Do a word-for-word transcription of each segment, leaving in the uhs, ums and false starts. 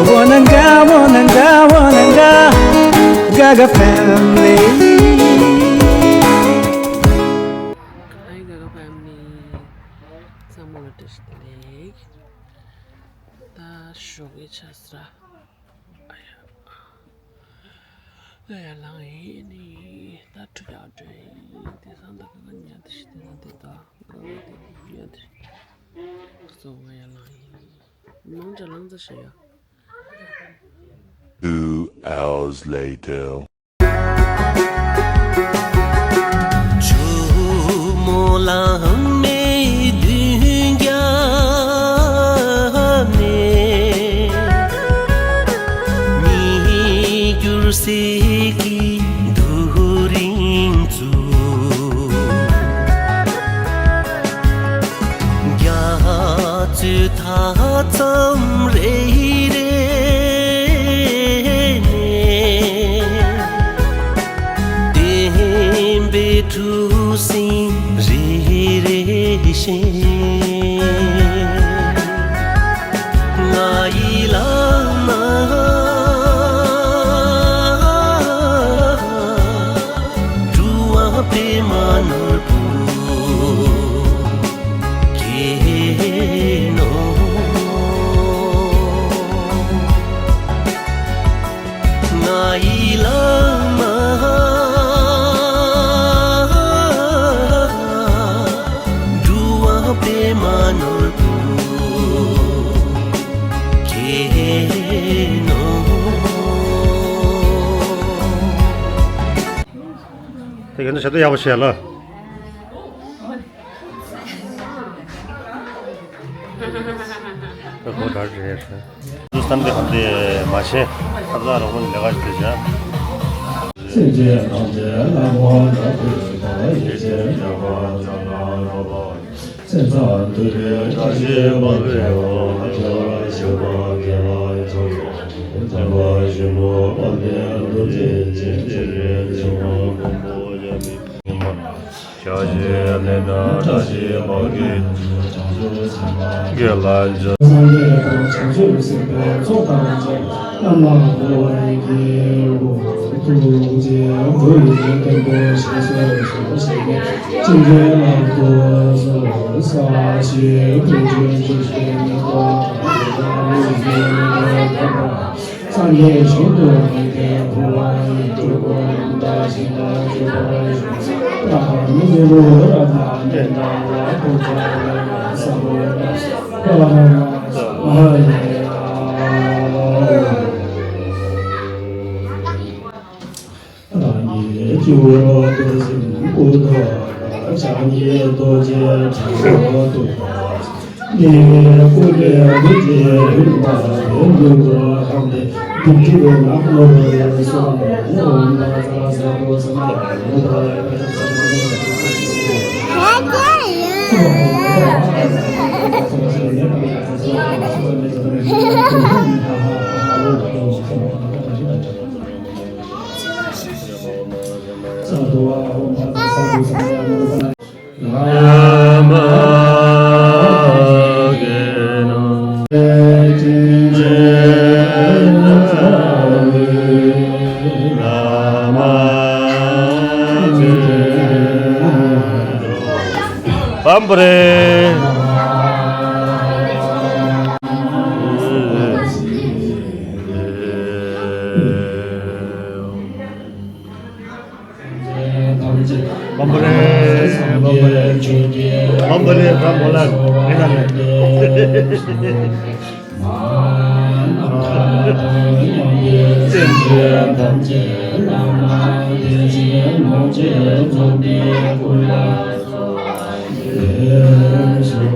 Wananga, wananga, wananga, Gaga family. Hi Gaga family. ཚང་མ་ལ་བཀྲ་ཤིས་བདེ་ལེགས། ད་ཞོགས་ཀས་ཆགས་སོང་། ཨ་ཡ། ང་ཡར་ལངས་ཡིན་ནི། ད་ཁྲུས་ཡག་འགྲོ་ཡིན། དེང་སང་ད་ག་ག་ཉལ་དེ་ཤི། དེང་སང་དེ་ད་ག་ག་དེ་ཉལ་དེ་ཤི། སོ་ང་ཡར་ལངས་ཡིན། ནང་ཅ་ལང་ཙ་ཤ་ཡ། Two hours later. ཆུ་མོ་ལ་མེ་བདུན་བརྒྱབ་ནས། མི་འགྱུར་སྲེག་གི་རྡོ་རིང་བཙུགས། རྒྱ་མཚོའི་མཐའ་མཚམས་རེ་རེ་ནས། བསྟན་པའི་གྲུ་གཟིངས་རེ་རེ་བཞེངས། ང་ཡི་བླ་མ་འགྲོ་བ་པདྨ་ནོར་བུ་མཁྱེན་ནོ། ང་ཡི་བླ་མ་འགྲོ་བ་པདྨ་ནོར་བུ་མཁྱེན་ནོ། དེ་ག་ནས་ཞབས་ཏོག་ཡག་པོ་བྱས་ལ། ད་གོ་ད་རེད་ཤག་བསམ་གཏན་ཧམ་དེ་མ་བྱེད། ཐབས་ལ་རོགས་ནི་ལས་ཀ་ཞིག་བྱེད་བྱ། སེམས་ཅན་ཐམས་ཅད་བླ་མ་དག་པའི་ཐོག་ཡེ་ཤེས་རྒྱ་གར་ལ་རོགས། སེམས་ཙམ་དུ་རེ་བཀྲ་ཤིས་པ་རེ་བ་ཁྱེད་ལ་ཞུ་བ་དགེ་བ་ཚོགས། དམ་པ་ཞིག་མོ་དཔལ་ལྡན་རྡོ་རྗེ་འཆང་ཆེ་རེ་ཆེ་མོ་མགོན་པོ་ཡབ་མེས། ཞལ་བཞེས་ལས་ན་བཀྲ་ཤིས་པ་གི་དགེ་ལ་འཇུག་སངས་རྒྱས་དང་བྱང་ཆུབ་སེམས་དཔའི་ཚོགས་དང་བཅས་པ་རྣམས་ལ་གུས་པ་ཡི་གེ་འོ། ཐུགས་རྗེ་འགྲོ་བའི་མགོན་པོ་ཞེས་སོགས་སུ་ཞེས་ནས་ཅི་འདྲའི་ལ་དོ་སོ་ས་ཞེས་དུས་རྒྱུན་ཞུ་ཞེས་ནི་ཏོ། སངས་རྒྱས་བཞིན་དུ་མི་འདའ་འཁོར་བ་ཡི་སྤྲུལ་སྐུ་རྣམ་དག་ཞིང་ལ་སྤྱོད་པ་ཡི་བཀའ་མི་ལུས་རབ་དང་ལྡན་དང་ལ་ཐུགས་ཀྱང་ལ་བསམ་པ་ལ་ཨ་ལས། རང་ཉིད་སྤྱི་བོར་རྡོ་རྗེ་སྐུ་མདོག་དཀར། ཕྱག་གཉིས་རྡོ་རྗེ་དྲིལ་བུ་བསྣམས། གཉིས་པའི་སྐུ་ལས་ལུས་ཀྱི་རིམ་པ་ལས་ལུས་པོ་ལྷམ་མེ་བདུད་ཀྱི་ནག་མོ་རུ་སོང་། ཨོཾ་བཛྲ་ས་ཏྭ་ས་ཏྭ། བམ་པ་རེ། བམ་པ་རེ། བམ་པ་རེ། བམ་པ་རེ། བམ་པ་རེ། ཨེ་ན་ལེ། སེམས་ཅན་ཐམས་ཅད་བླ་མ་བདེ་ཆེན་ལོངས་སྤྱོད་རྫོགས་པའི་སྐུ་ལ། ལེགས་སོ།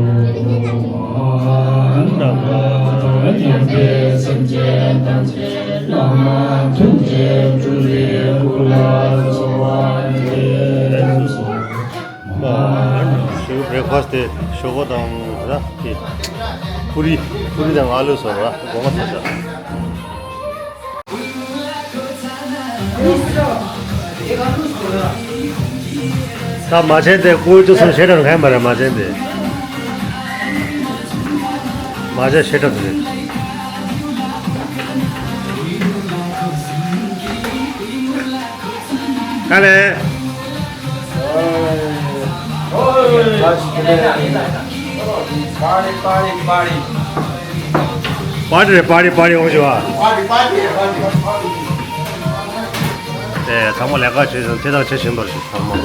ནམ་མཁའ་དང་མཉམ་པའི་སེམས་ཅན་ཐམས་ཅད་བླ་མ་ཐུགས་རྗེས་སྤྲུལ་པའི་སྐུ་ལ་གསོལ་བ་འདེབས་སོ། ཞོགས་པའི་བྷི་རེག་ཕ་སི་དེ་ཞོགས་པ་དང་ར་དེ་ཕུ་རི་ཕུ་རི་དང་ཨ་ལུ་སོགས་ར་སྒོ་ང་ཚ་ཚ། ད་མ་བྱན་དེ་ཀོའི་ཏུ་སུ་ཤེ་ཏྲ་ཁན་མ་རེད། མ་བྱན་དེ་མ་བྱན་ཤེ་ཏྲ་དེ་རེད། ཨ་ལེ། པཱ་ཊི་རེད། པཱ་ཊི་པཱ་ཊི་པཱ་ཊི་འོང་ཞིག་པ། དེ་ཚང་མ་ལས་ཀ་བྱེད་བཞིན་དེ་དང་བྱེད་བཞིན་པར་ཞིག་ཚང་མ།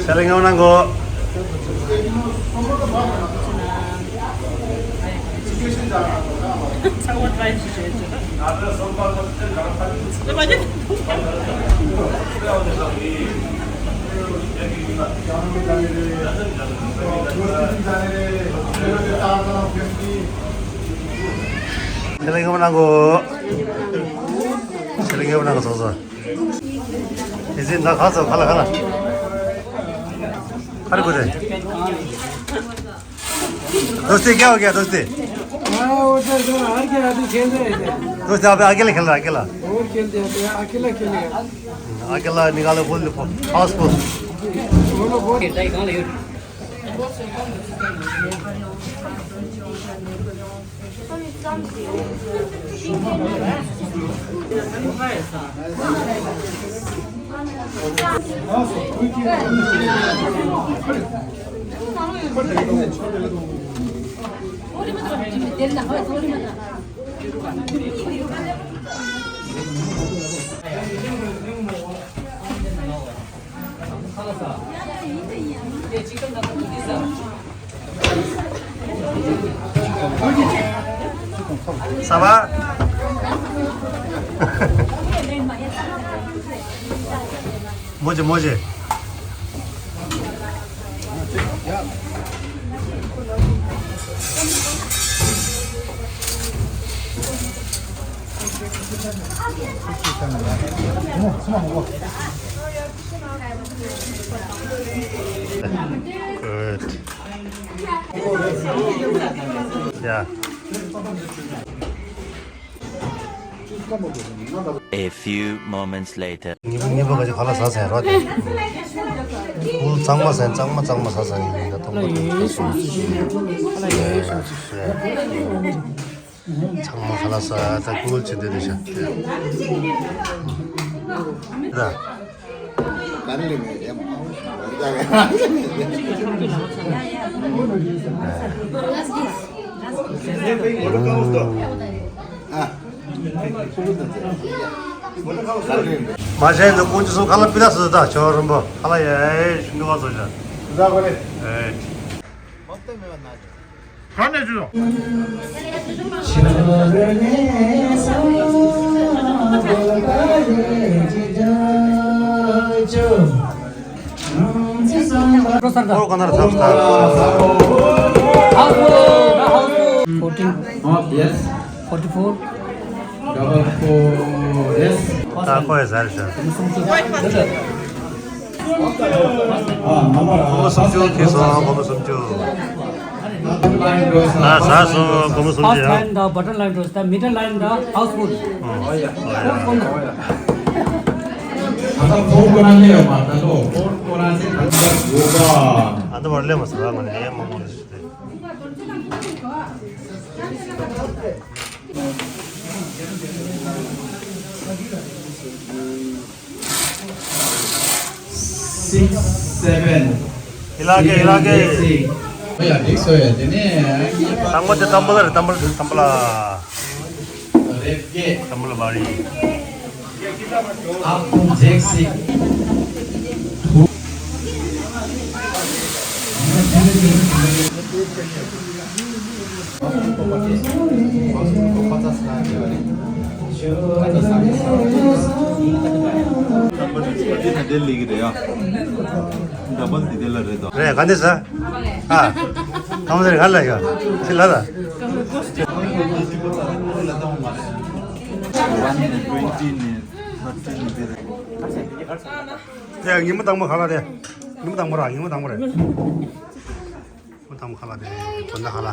ཤ་ལེ་ངོ་ནང་གོ། ཤ་ལེ་ངོ་ནང་གོ། ཤ་ལེ་ངོ་ནང་གོ་ཚོགས་གཙོ། དེ་ཚེ་ད་ཁ་ཚོ་ཁ་ལ་ཁ་ལ། ཁ་རི་གོ་དེ། दोस्ती क्या हो गया दोस्ती? हाँ, वो तो सर, हर क्या आदमी खेल रहे थे। दोस्ती आप अकेले खेल रहा, अकेला? और खेलते हैं, अकेला खेलेगा। अकेला निकालो, बोल दो, पास बोल। बोलो, बोल। ས་བ། མོ་ཇེ་མོ་ཇེ། Good. Yeah. A few moments later. ཉིན་ཉིན་པ་ག་ཅི་ཁ་ལག་ཟ་ཟེར་རོ་དེ། ཁུལ་གཙང་མ་ཟེར་གཙང་མ་གཙང་མ་ཟ་ཟེར་ཡིན་ད་མཐོང་གི་འདུག་ཚང་མ་ཁ་ལག་ཟ་ད་ཁུལ་ཆེ་འདི་རེད་ཤག་ད། མ་གཞན་དུ་ཀུན་སྤྱོད་སོགས་ཁ་ལག་པི་ཏ་སོ་ད་ཆོ་རིན་པོ་ཁ་ལག་ཡ་ཨེ་ཤིང་གི་བ་སོ་ཤ། ཨེ། ག་ནས་བྱུང་། འགྲོ་སར་ད། འོ་ག་ནར་ཐབས་ད། House four, the house four. Fourteen. Oh, yes. Forty-four. Double four, yes. ད་ཁོ་ཡི་ཟར་ཤ། ཨ་མ་མ་སྒོར་མོ་སུམ་ཅུ་ཁེལ་སོང་། སྒོར་མོ་སུམ་ཅུ། ཨ་ཟ་སོང་། སྒོར་མོ་སུམ་ཅུ་ཡང་། First line, the bottom line draws, the middle line, the house full. ཨོ་ཡ། ཨོ་ཡ། ཨོ་ཡ། ད་ལྟ་ཕོར་ཁོ་ན་སླེབས་ཡོད་མ་རེད། ད་ལོ་ཕོར་ཁོ་ན་སེ་ད་ལྟ་ཡོད་པ། ཨ་ད་བར་སླེབས་མ་སོང་། ང་ནི་ཡས་མང་མང་རེད་ཞུ་དེ། Six, seven. ཧི་ལ་གེ། ཧི་ལ་གེ། ཨོ་ཡ་འགྲིག་སོང་ཡ། དེ་ནས་དང་པོ་དེ་ཏམ་བ་ལ་རེད། ཏམ་བ་ལ་རེད། ཏམ་བ་ལ། རེད་ཀེ། ཏམ་བ་ལ་བ་རི། ཨ་ཁུ་འགྲིག་སི། རེད། ག་འདི་ཟ། ཨ། གང་ཟེར་ག་ལ་ཡོད། ཅི་ལ་ལ། One twenty ནས་thirty ནས་དེ་རེད། དེ་ཉི་མ་དང་པོ་ཁ་ལག་དེ། ཉི་མ་དང་པོ་ར། ཉི་མ་དང་པོ་རེད། ཉི་མ་དང་པོ་ཁ་ལག་དེ། དགོང་དག་ཁ་ལག་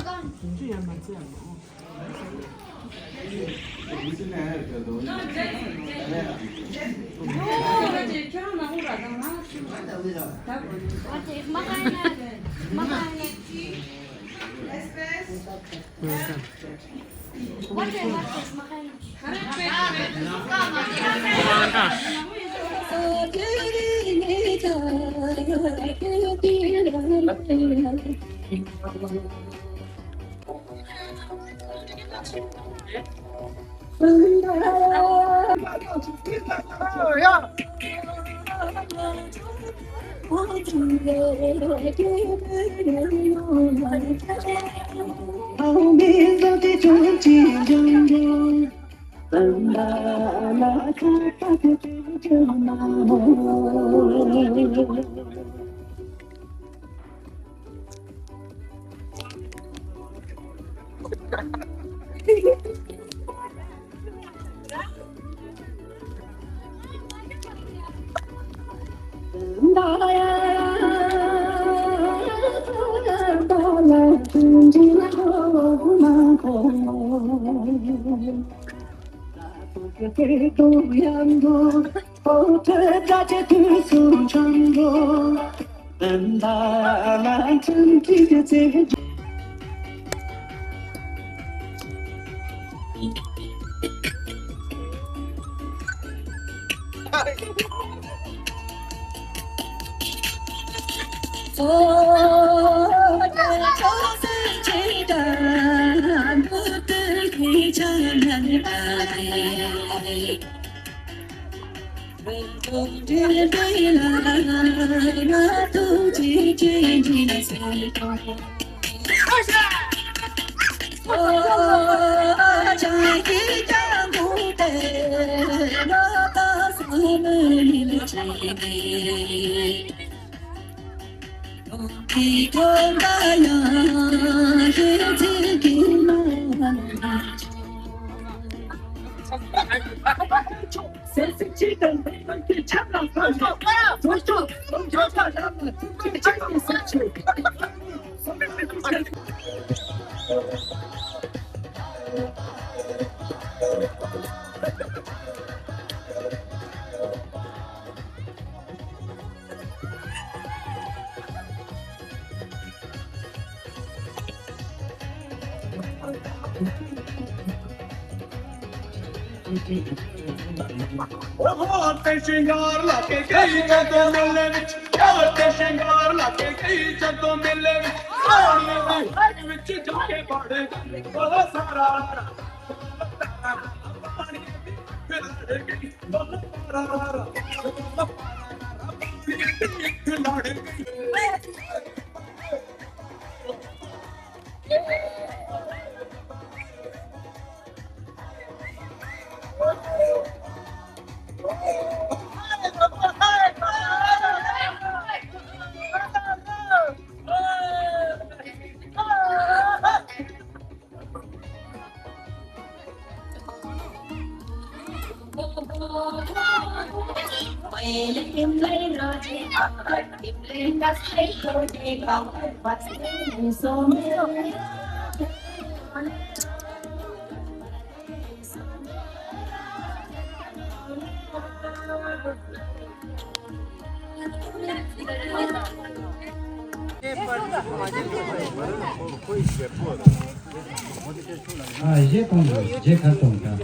ཨ། གཞས་གཏོང་དགོས། གཞས་གར་གཏོང་དང་།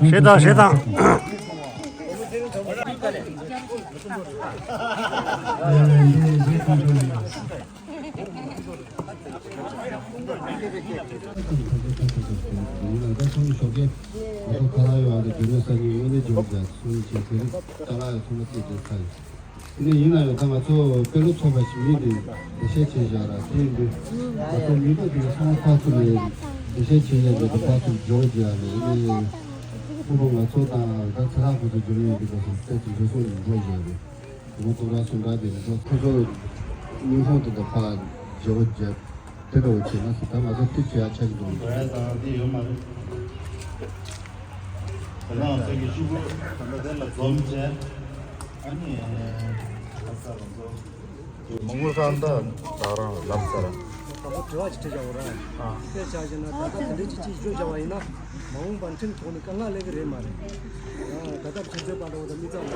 གཞས་དང་། གཞས་དང་། ཨ། འདི་གཞས་གཏོང་དགོས། ང་ཚོ་ཁ་ལག་ཡོད་པ་དེ་རྒྱུ་ནོར་གསར་རྙིང་དངོས་གནས་འཇོག་བྱ་གསུམ་བྱས་ཚེ་རིང་ཅ་ལག་ཡང་ཚང་མ་བརྩིས་ཏེ་ཁ་ཡོད། དེ་ནས་ཡིན་ན་ཡང་ད་ང་ཚོ་དཔེ་ཀློག་ཚོགས་པ་ཞིག་ཡིན་དུས་འགྲེལ་བཤད་བྱས་བཞག་ར། དེ་ཡིན་དུས་ང་ཚོ་མི་སྡེ་དེ་ཚང་མ་ཕར་ཚུར་ནས་འགྲེལ་བཤད་བྱས་བཞག་རྒྱུ་དེ་ཕར་ཚུར་འཇོག་བྱས་ར། དེ་ནས་ཕུ་བོ་ང་ཚོ་དང་ད་ཚེ་ལྷ་ཁོ་ཚོ་འཇོག་ཡོང་དུས་སྐབས་སུ་ཏོག་ཙམ་འགྲོ་སོང་ཡིན་འགྲོ་བཞག་རེད། དེ་ནས་ཐོག་ར་སུ་འདྲ་དེ་ནས་ད་ཁོ་ཚོ་སྙིང་ཁོང་དེ་ད་ཕར་འཇོག་བྱས། དེ་འདྲ་བོ་བྱས་ན་ཟེར། ད་ང་ཚོ་ཏིག་བྱེད་ཡ་ཆགས་ཀྱི་འདུག་རེད། ད་དེ་ཡོད་མ་རེད། དེ་ནང་ཚོ་གི་ཤུ་གུ་ད་ལྟ་དེ་ལ་འཛོམས་བྱས། ཨ་ནི་ཨ་ས་རང་ཚོ་མ་དངུལ་ཁང་ད་ད་རང་ལམ་ས་ར། དང་པོ་དྲི་བ་ཅིག་དྲི་བྱ་བ་ར། ཨ་དཔེ་ཆ་བཞག་ན་ད་ལྟ་དེ་འདྲའི་ཅིག་ཅིག་བརྗོད་བྱ་བ་ཡིན་ན་མ་འོངས་པར་ཁྲིམས་ཐོག་ནས་དཀའ་ངལ་སླེབས་ཀྱི་རེད་མ་རེད། ད་ལྟ་ཁྱེད་ཚོའི་པ་འདྲ་བོ་དང་མི་ཚང་མ།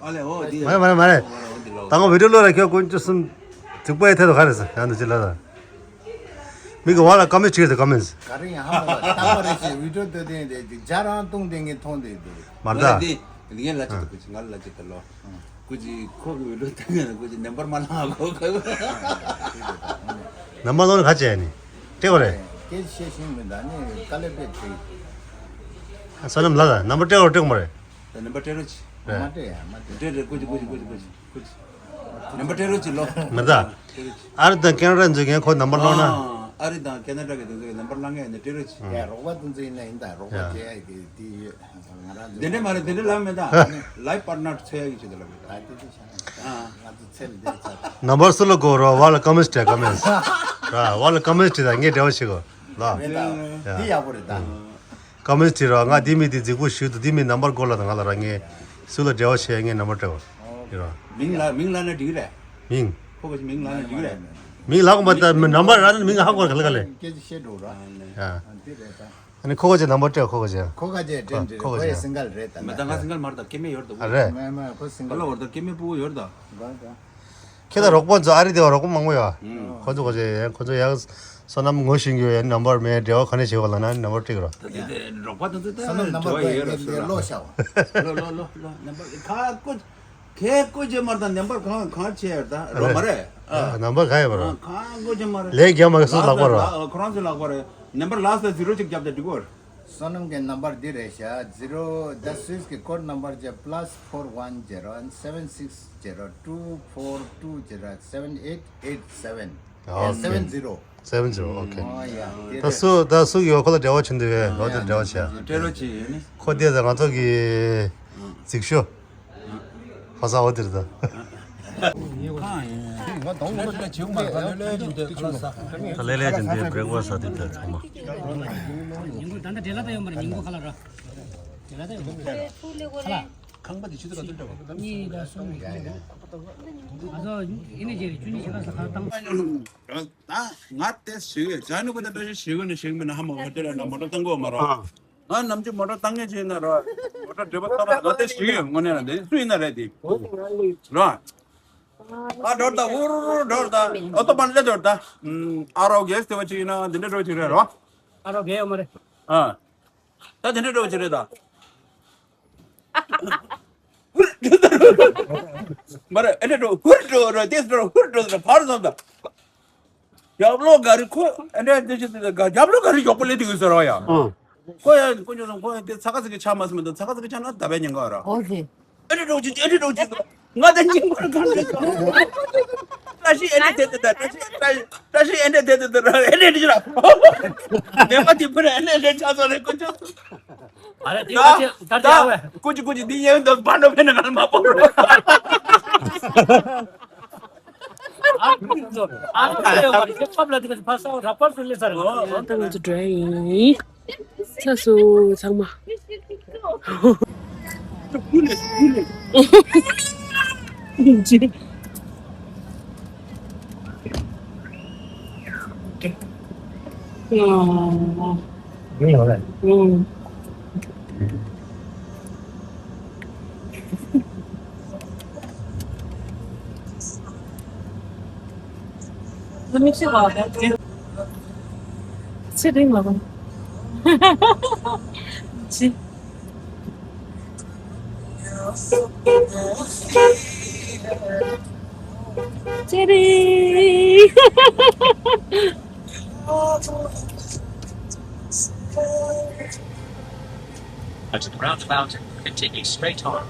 ཨེ། མ་རེད་མ་རེད་མ་རེད། ད་ང་བི་ཌིའོ་ལོ་ར་ཁྱོད་ཀུན་སྤྱོད་གསུམ་དྲུག་པའི་ཐད་དུ་ག་རེ་ཟེར་ཡང་དུ་ཅི་ལ་ད། མི་གི་བ་ལ་ཀ་མེན་ཊི་བྲིས་ཏེ་ཀ་མེན་ཊི། ག་རེ་ཡང་ཧ་མ་གོ་ད་བར་རེ་ཞིག་བི་ཌིའོ་ལྟོས་དེ་དེ་དེ་རྒྱ་རང་གཏོང་དེ་ངས་མཐོང་དེ་འདུག་མ་རེད་ད། དེ་དེ་ངས་ལ་ཅི་ད་ཀུ་ཅི་ང་ལ་ཅི་ད་ལོ། ཀུ་ཅི་ཁོ་གི་བི་ཌིའོ་ལྟ་ངས་ཀུ་ཅི་ནམ་བར་མ་ལང་གོ་ག་ནམ་བར་ལོ་ནི་ག་ཅི་ཡ་ནི་སྤྲད་གོ་རེད། སྐད་ཆ་བཤད་ཤེས་མི་འདུག་ནི་དཀའ་ལས་དཔེ་དེ། ས་ལམ་ལ་ལ་ནམ་བར་སྤྲད་གོ་སྤྲད་གོ་མ་རེད། ད་ནམ་བར་སྤྲད་རོགས་གྱིས། མ་སྤྲད་ཡ་མ་སྤྲད། སྤྲད་རེད་ཀུ་ཅི་ཀུ་ཅི་ཀུ་ཅི་ཀུ་ཅི་ཀུ་ཅི། ནམ་བར་སྤྲད་རོགས་གྱིས་ལོ། མི་ད། ཨ་རི་དང་ཁེ་ན་ཌ་འཛུལ་མཁན་ཁོ་ནམ་བར་སློག་ན། ཨ་རི་དང་ཁེ་ན་ཌ་གི་དེ་ཚོ་གི་ནམ་བར་སློག་མཁན་ཡིན་ན་སྤྲད་རོགས་གྱིས། ཡ་རོགས་པ་དེ་ཚོ་ཡིན་ན་ཡིན་ད་རོགས་པ་ཡ་བྱེད་ཡ་གི་དེ་ཡོད། ང་རང་ཚོ་དེ་འདྲས་མ་རེད་དེ་འདྲས་ལབ་མེད་ད། ལའིཕ་པར་ཊི་ནར་འཚོལ་ཡ་གི་ཆེད་དུ་ལབ་མེད་ད། ད་དེ་དེ་བྱ་ང་ཚོ་འཚོལ་འདི་ཚར། ནམ་བར་སུ་ལ་དགོས་རོགས་བ་ལ་ཀ་མེན་ཊི་བྲིས་ཀ་མེན་ཊི། ར་བ་ལ་ཀ་མེན་ཊི་བྲིས་ད་ངས་འབྲེལ་བ་བྱེད་དགོས་ལ། རེད་ད། ཡ་དེ་ཡག་པོ་རེད་ད། ཀ་མེན་ཊི་བྲིས་རོགས། ང་འདི་མི་འདི་རྫིག་པོ་ཞིག་འདུག་འདི་མི་ནམ་བར་དགོས་ལ་དང་ང་ལ་ར་ངས་སུ་ལ་འབྲེལ་བ་བྱས་ངས་ནམ་བར་སྤྲད་པ་ཡིན་རོགས། མིང་ལ་མིང་ལ་ན་འགྲིག་རེད། མིང་། ཁོ་ག་ཅིག་མིང་ལ་ན་འགྲིག་རེད། མིང་ལ་གོ་མ་ད་ནམ་བར་ར་ན་མིང་ཧ་གོ་ག་ལ་ག་ལེ། སྐད་ཆ་བཤད་འགྲོ་ར། ཡ། འདི་རེད་ད། ཨ་ནི་ཁོ་ག་ཅིག་ནམ་བར་སྤྲད་ཁོ་ག་ཅིག་ཁོ་ག་ཅིག་སྤྲད་འདྲི་ཁོ་ག་ཅིག་སིང་གལ་རེད་ད། མི་ད་ང་སིང་གལ་མ་རེད་ད་སྐྱེ་དམན་ཡོད་རེད་ད། ཨ་རེད། མ་མ་ཁོ་སིང་གལ་ལ་བར་ད་སྐྱེ་དམན་ཕྲུ་གུ་ཡོད་རེད་ད། ཁྱེད་ད་རོགས་པ་ཚོ་ཨ་རི་དེ་བ་རོགས་པ་མང་པོ་ཡོད། ཁོ་ཚོ་ག་ཅིག་ཡང་ཁོ་ཚོ་ཡང་བསོད་ནམས་ངོ་ཤེས་ཀྱི་ཡོད་ཡང་ནམ་བར་མེད་འབྲེལ་བ་ག་ནས་བྱེད་པ་ལ་ན་ནམ་བར་སྤྲད་རོགས། ད་དེ་དེ་རོགས་པ་དེ་ཚོ་ད་བསོད་ནམས་ནམ་བར་འབྲེལ་བ་ཡོད་ར་སུ་ར། ལོ་ཤ་བ། ལོ་ལོ་ལོ་ལོ་ནམ་བར་ཁ་ཀོ། ཁྱེད་ཀོ་ཅེ་མར་དང་ནམ་བར་གང་གང་ཆེ་ཡར་དང་རོ་མ་རེད། ཨ་ནམ་བར་གང་ཡོད་པ་རོ། གང་ཀོ་ཅེ་མར་ལས་རྒྱ་མ་གི་སུ་ལག་པ་རོ། ཁོ་རང་ཚོ་ལག་པ་རེད། ནམ་བར་ལ་སི་ཊི་ཛི་རོ་གཅིག་རྒྱབ་དེ་འགྲིག་གོ། བསོད་ནམས་ཀྱི་ནམ་བར་འདི་རེད་ཤག་ཛི་རོ་ད་སུད་སི་གི་ཀོཌ་ནམ་བར་ཅེ་པ་ལ་སི་ཕོར་ཝན་ཛི་རོ་སེ་ཝན་སིག་སི་ཛི་རོ་ཊུ་ཕོར་ཊུ་ཛི་རོ་སེ་ཝན་ཨེཊ་ཨེཊ་སེ་ཝན། ཨོ་ཁེ། སེ་ཝན་ཛི་རོ། སེ་ཝན་ཛི་རོ། ཨོ་ཁེ། ཨོ་ཡ། དེ་ད་རེད། སུ་ད་སུ་ཡོད་ཁོ་ལ་འབྲེལ་བ་བྱུང་འདུག་གས་ཨོ་དེ་འབྲེལ་བ་བྱས། སྤྲད་རོགས་བྱེད་ཡིན་ནི། ཁོ་དེ་ད་ང་ཚོ་གི་རྫིག་ཤོས། ཧ་ས་འོ་དེ་རེད་ད། ད་ལེ་ལེ་ཅན་དེ་བྲེག་ཕ་སི་ཟ་དུས་དེ་ཚང་མ། ཉིན་གུང་ད་ལྟ་འབྲེལ་ལ་ད་ཡོང་མ་རེད། ཉིན་གུང་ཁ་ལ་ར། འབྲེལ་ལ་ད་ཡོང་མ་རེད། ཁང་པ་དེ་ཆུ་ཚོད་ག་ཚོད་འགྲོ་བ། གཉིས་དང་གསུམ་རེད། ཨ་ཚོ་ཨེ་ནི་ཅི་རེད་བཅུ་གཉིས་ཆ་ལ་ས་ཁ་བཏང་། ད་ང་དེ་ཞིག་ཡོད་ཅ་ནི་ཁོ་ད་བཀྲ་ཤིས་ཞིག་ཡོད་ནི་ཞིག་མིན་ན་ཧ་མ་གོ་དེ་ལ་ན་མོ་ཊ་བཏང་གོ་མ་ར། ང་ནམ་རྒྱུན་མོ་ཊ་བཏང་མཁན་ཅིག་ཡིན་ན་ར། མོ་ཊ་འགྲུལ་པ་བཏང་ན་ང་དེ་ཞིག་ཡོད་དངོས་གནས་ན་འདི་སུ་ཡིན་ན་རེད་དེ། ར། ཨ་འགྲོ་ད་འུར་འགྲོ་ད་ཨོ་ཏོ་པན་ལ་འགྲོ་ད། ཨ་རོ་གེ་སི་དེ་བ་ཅིག་ཡིན་ན་འདི་འདྲ་འགྲོ་ཅིག་རེད་ར། ཨ་རོ་གེ་ཡོད་མ་རེད། ཨ། ད་དེ་འདྲ་འགྲོ་ཅིག་རེད་ད། མ་རེད་ཨེ་འདྲ་འགྲོ་ཧུར་འགྲོ་ར་དེ་འགྲོ་ཧུར་འགྲོ་ད་ཕར་སོང་ད། རྒྱབ་ལོགས་ག་རེ་ཁོ་ཨེ་འདྲ་དེ་ཅི་དེ་རྒྱབ་ལོགས་ག་རེ་མགྱོགས་པོ་སླེབས་དུས་ཟེར་བ་ཡ། ཨང་། ཁོ་ཡ་ཁོ་ཉོ་སོང་ཁོ་ཡ་དེ་ཚ་ཁ་ཚ་གི་ཆ་མ་སོང་མི་འདུག་ཚ་ཁ་ཚ་གི་ཆ་ན་ད་བས་ཉན་ག་ར། ཨོ་ཙི། ཨེ་འདྲ་འགྲོ་ཅི་ཨེ་འདྲ་འགྲོ་ཅི་ང་དང་ཉིན་པར་གང་འདྲ་ཅི། བཀྲ་ཤིས་ཨེ་འདྲ་དེ་དེ་དེ་བཀྲ་ཤིས་བཀྲ་ཤིས་ཨེ་འདྲ་དེ་དེ་དེ་ར་ཨེ་འདྲ་འདྲ་ཅི་ར། ནད་པ་དེ་ཕུ་ར་ཨེ་འདྲ་འདྲ་ཆ་སོང་རེད་ཀུན་ཆོ། ཨ་རེ་དེ་ད་ད་ད་ད་ཀུ་ཅི་ཀུ་ཅི་འདི་ཡེ་འདི་བར་འགྲོ་ཕེ་ན་ང་ལ་མ་པོ་རོ། ཨ་ཁུ་ཚོ་ཨ་ཁུ་ཚོ་ཡོད་པ་རེད་ཁྱེད་ཁབ་ལ་དེ་ག་ཕ་སའོ་ར་པར་སུ་ལེ་ས་རེད། ད་ང་ཚོ་འགྲོ་ཡིན། ཚ་སུ་ཚང་མ། At the roundabout, continue straight on.